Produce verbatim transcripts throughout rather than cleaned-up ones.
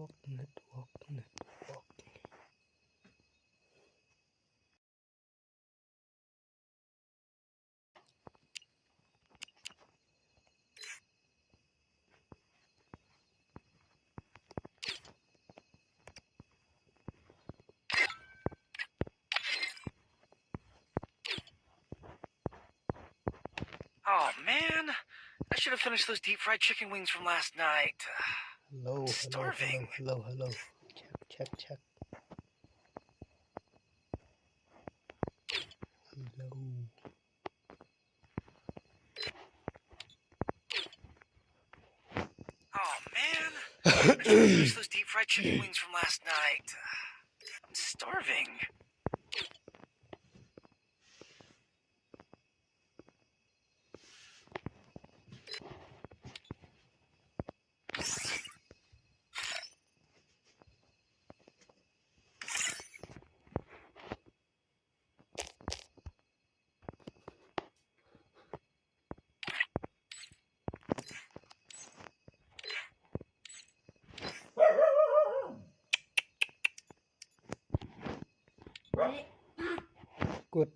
Network, network. Oh man, I should have finished those deep fried chicken wings from last night. Hello, hello, Starving. Hello, hello, hello. Check, check, check. Hello. Oh man, I should have finished those deep fried chicken wings from last night. I'm starving. Good.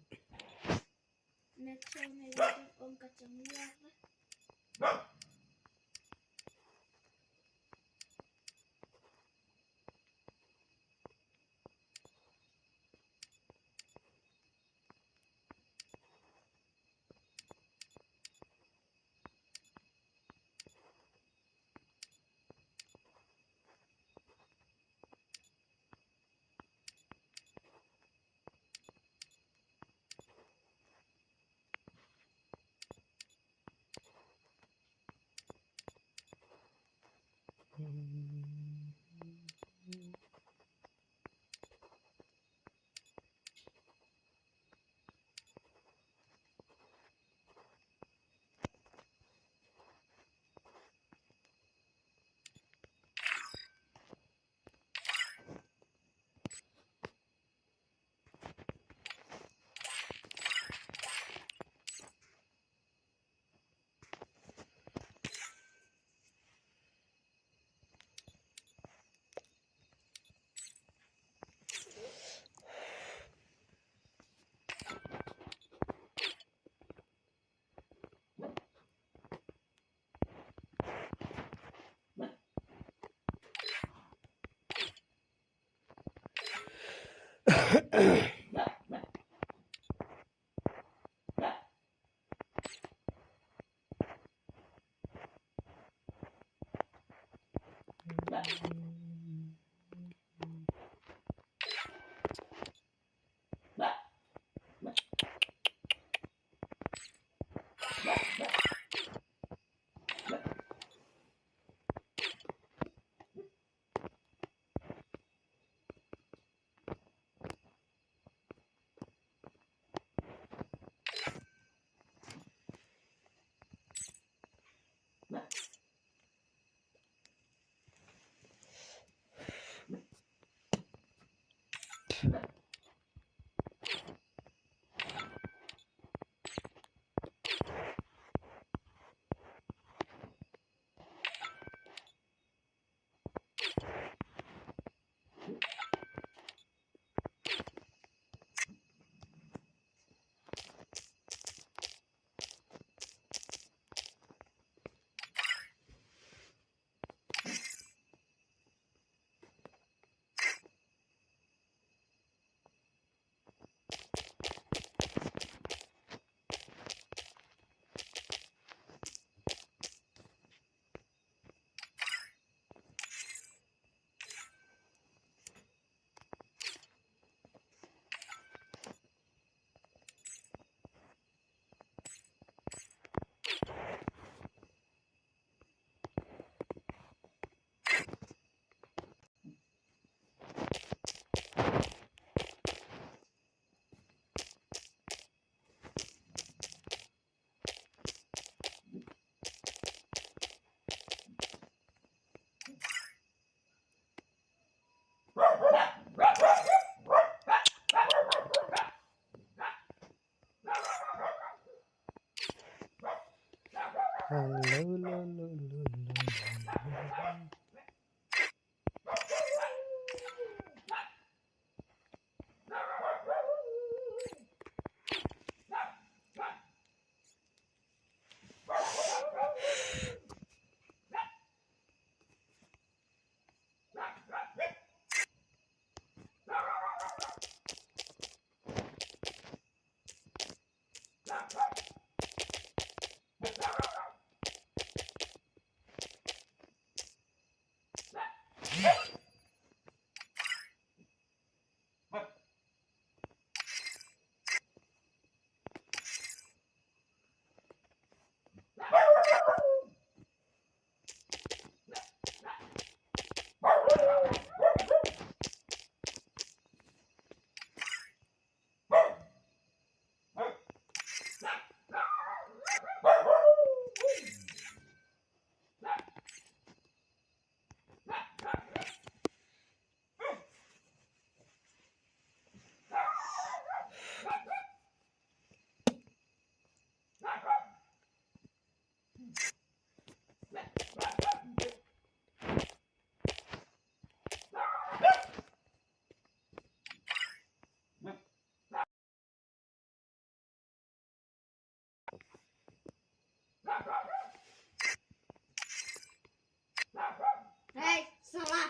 Hey, Sala.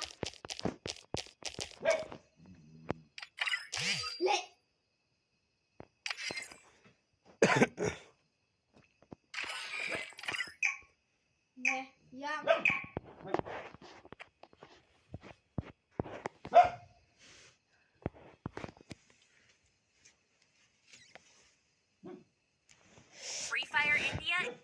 Leh. Neh, yang. Free Fire India.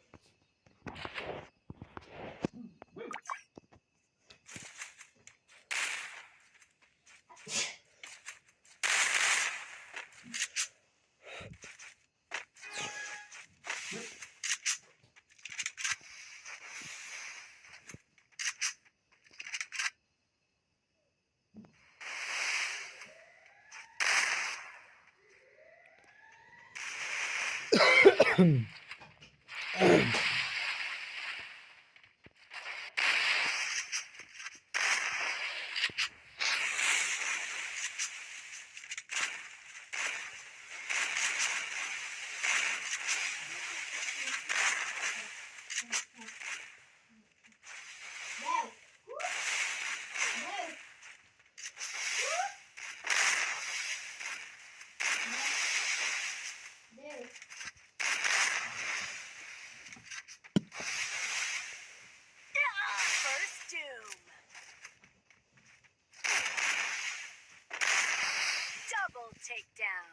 First Doom. Double takedown.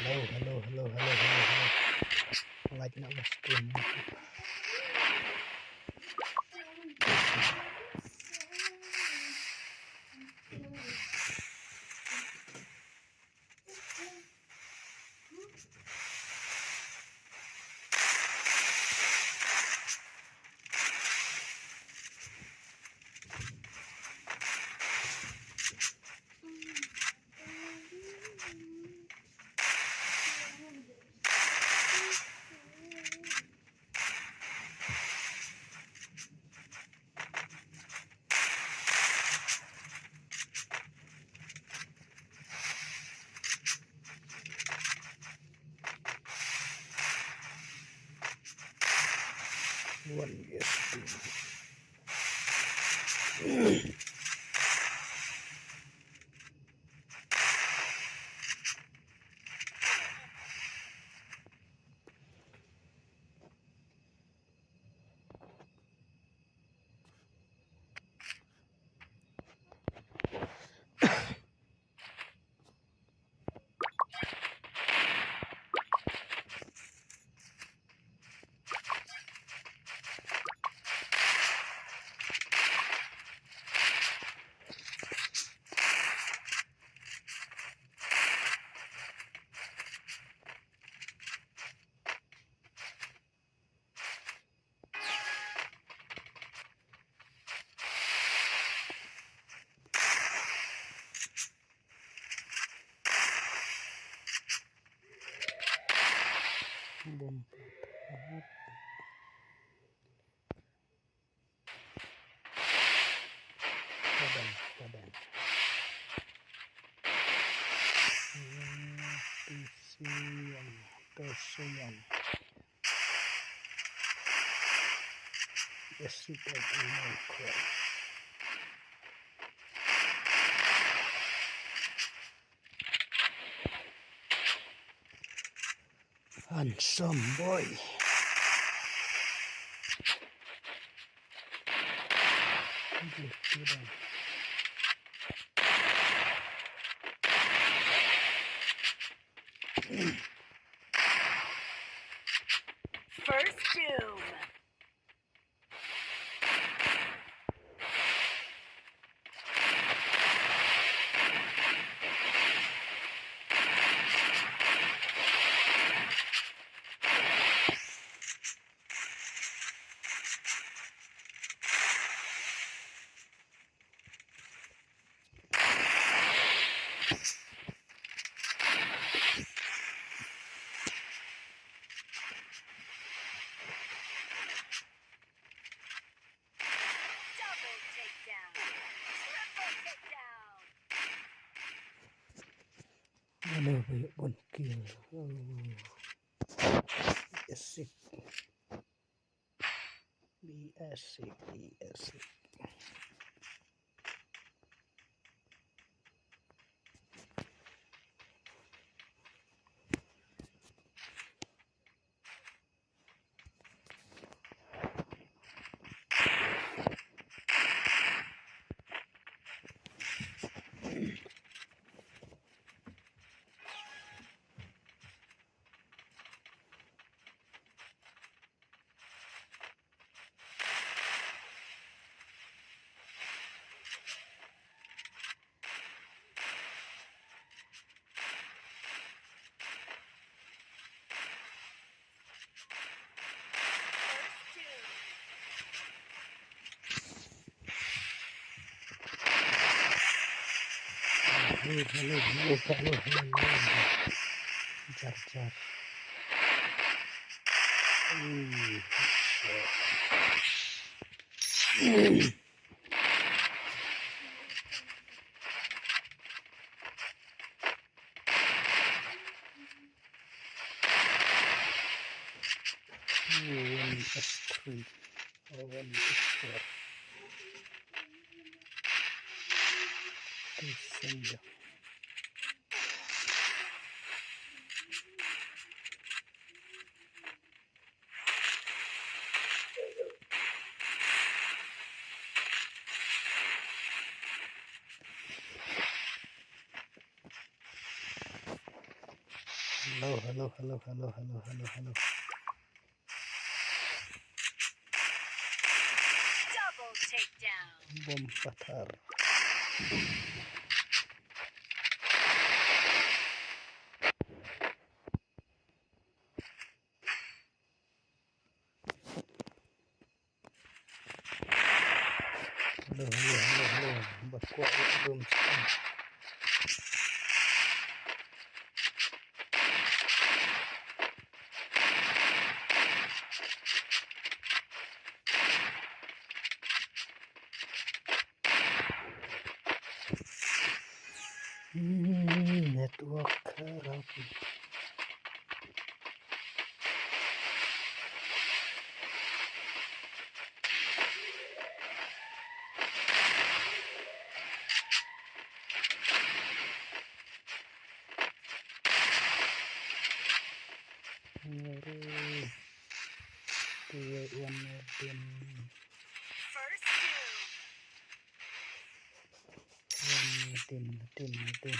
Hello, hello, hello, hello, hello, hello. Light na ba screen. One, yes, two. Bom. Taban, taban. Hmm, Tusuyan, Tusuyan. Yes, you can do my cry. Handsome boy. First Doom. Hello, hello, one kill. Oh. Yes, six. B S six, B S six. Hello, hello, hello, hello, hello, hello. Jar, jar. Hmm. One S three. One S four. Two single. Hello, hello, hello, hello, hello, hello, hello. Double takedown. Bom pathar. Hello, hello, hello, hello. Ba kwah ïa room. Hmm, network kharap. Aduh. Tuh, wan, wan, wan. First kill. Wan, wan, wan, wan.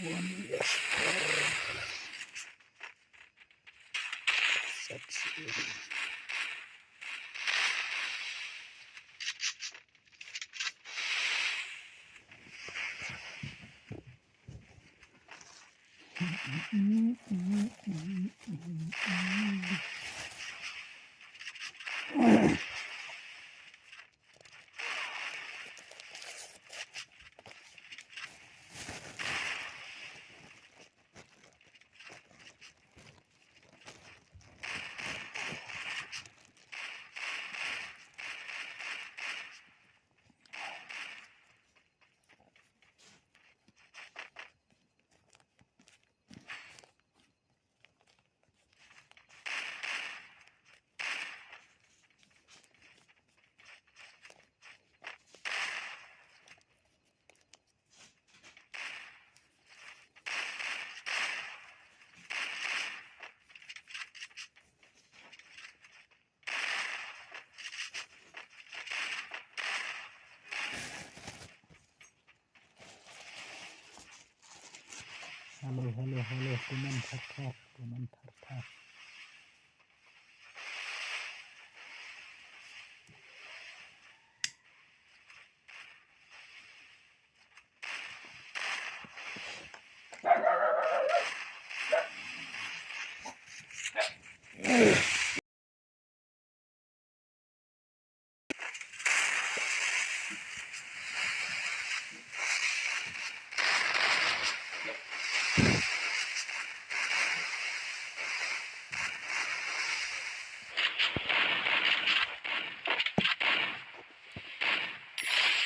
One S four. Such a Hello, hello, hello. Comment thar thar, comment thar thar.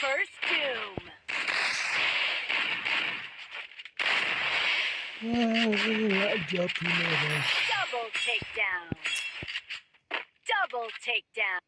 First doom. Ah, jump in there. Double takedown. Double takedown.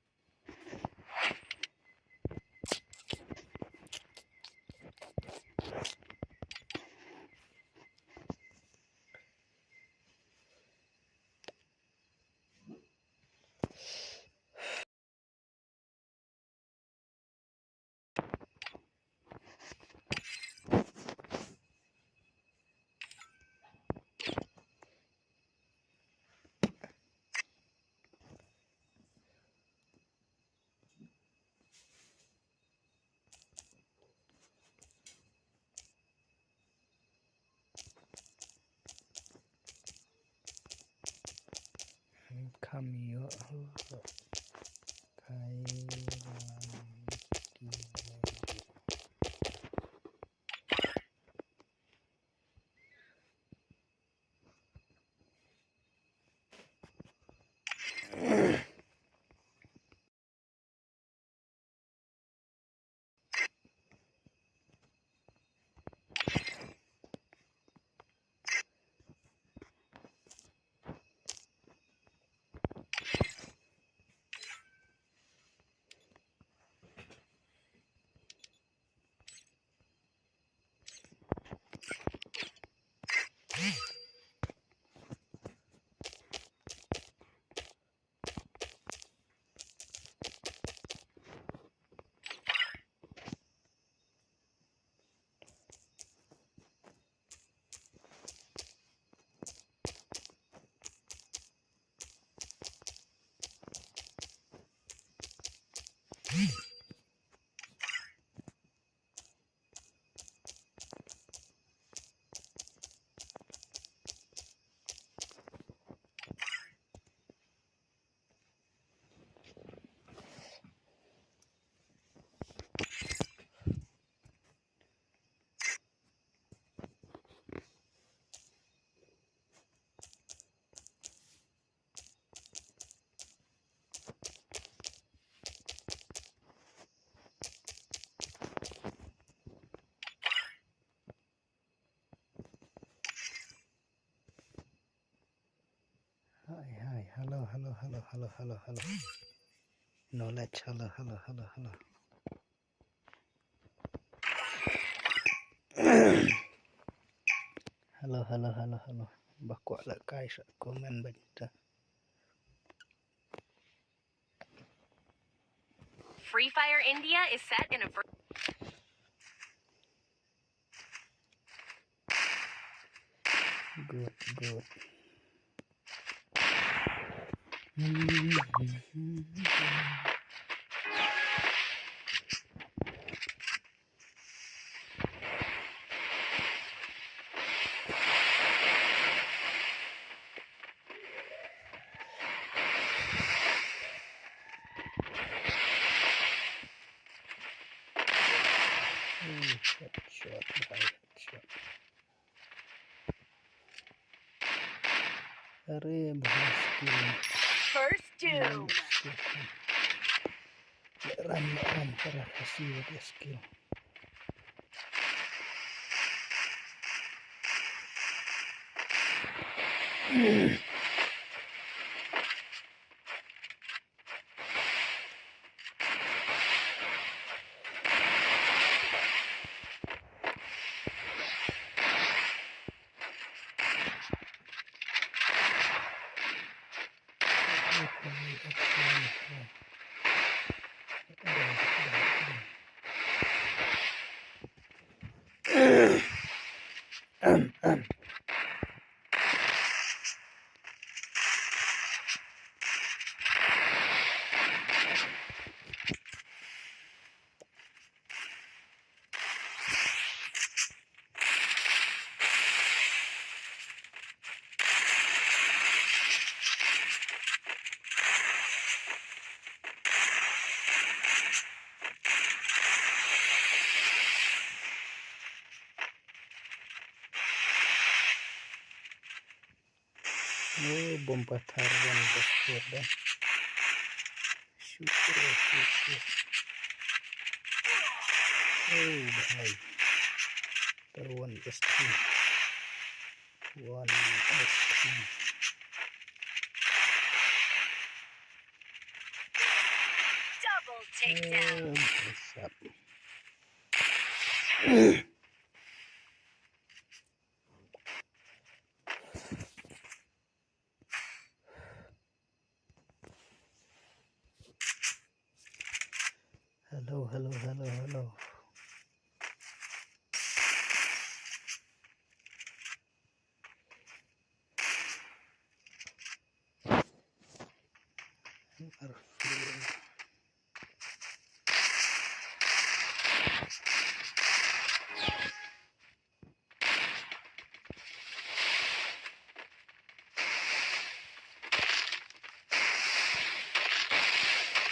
Kham ïoh ho. Kai lam ki. Hi, hi. Hello, hello, hello, hello, hello, hello. Knowledge, hello, hello, hello, hello. Hello, hello, hello, hello. Ba kwah leh kai sa comment bad ta. Free Fire India is set in a ver- Good, good. Hmm, headshot, bhai, headshot. Are, bhai, skill. First doom. Skill. Run, run, para kasi with the skill. Oh, bom pathar wan bos da. Shukr, shukr. Oh, bhai. Tar wan S three. Wan S three. Double takedown. Oh, bhai sahab. Hello, hello, hello, hello.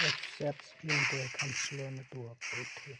Accept into a consular network. Okay.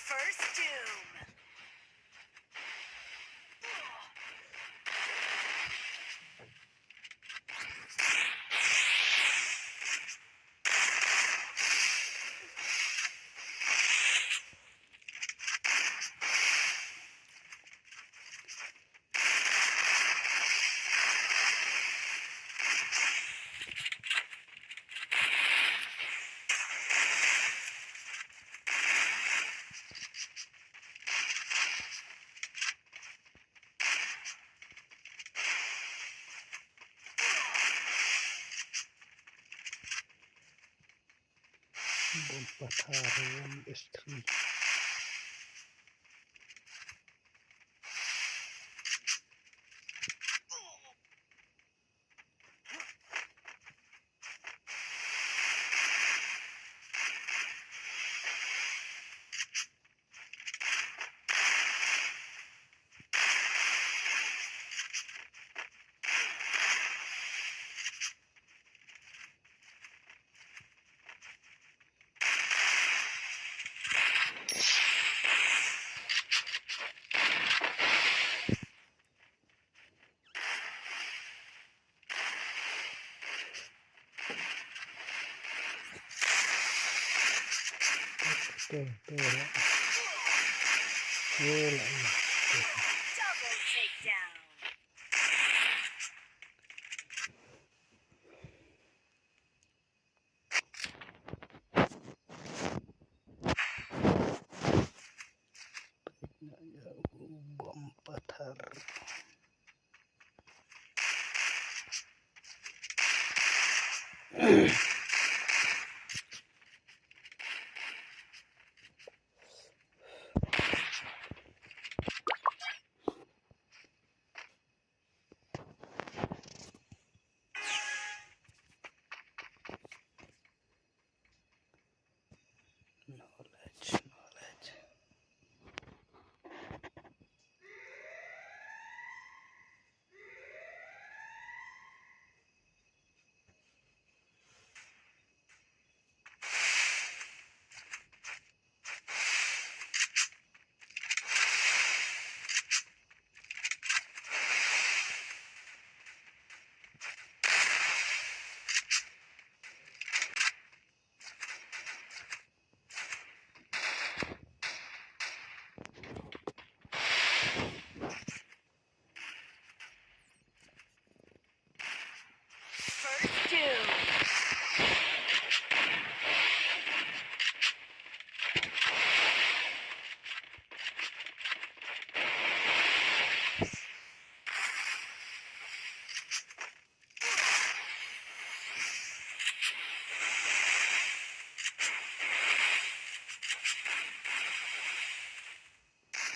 First Doom. Bom pathar wan S three. Double takedown. Bom pathar. Knowledge, knowledge.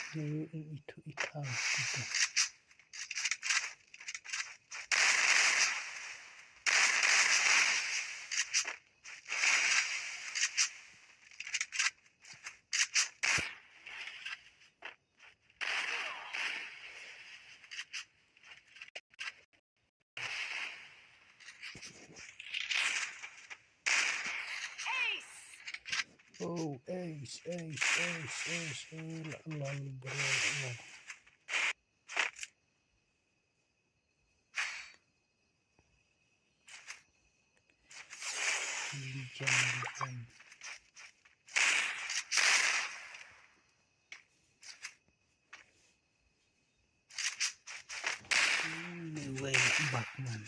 Itu, itu, itu. Oh, ace, ace, ace, ace, ace. La, la, la, bro, la. Lim jam, lim jam. Hm, wei bak man.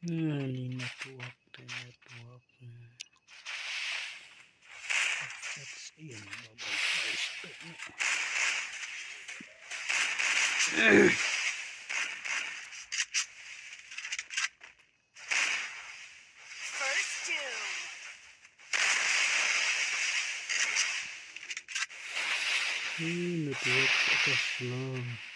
Hm, ni network, te network. Hm. That's Ian Bubble Ice. First doom. Hm, network agak slow.